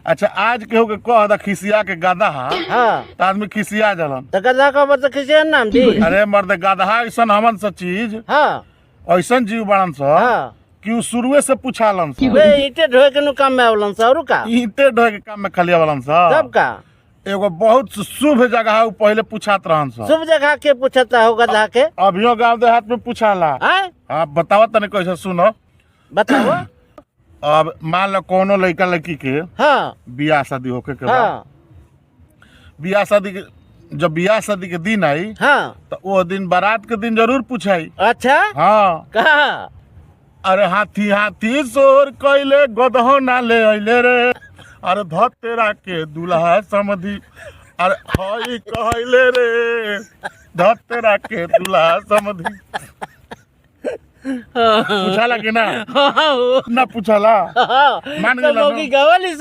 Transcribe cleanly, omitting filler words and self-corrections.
अच्छा, आज केहू के कह दा खिसिया के गदहा, त आदमी खिसिया जलन। तो गधा का तो खिसिया नाम दी। अरे मर्द, गदहा ऐसन हमन सा चीज, ऐसन जीव बड़न सा कि उ शुरुए से पूछालन सा। बे ईटे ढोए के नु काम में आवलन सा, और का? ईंटे ढोए के काम में खाली आवलन सा। तब का? एगो बहुत शुभ जगह है, उ पहले पूछात रहन सा। शुभ जगह के पूछता हो गधा के? अभियो गांव देहात में पूछाला। आय? आप बताओ तने कैसे, सुनो। बताओ। अब मान लो कोनो लड़का लड़की के बियाह शादी होके के बाद, बियाह शादी के जब बियाह शादी के दिन आई, तो वो दिन बारात के दिन जरूर पूछाई। अच्छा। हाँ। कहा? अरे हाथी हाथी शोर कैले, गदहो ना ले अइले रे, अरे धत तेरा के दुल्हा समधी, अरे हई कहले रे, धत तेरा के दुल्हा समधी। पूछाला कि ना? हाँ। ना पूछाला? हाँ। मान तो गेला ना? मौगी गवाली से।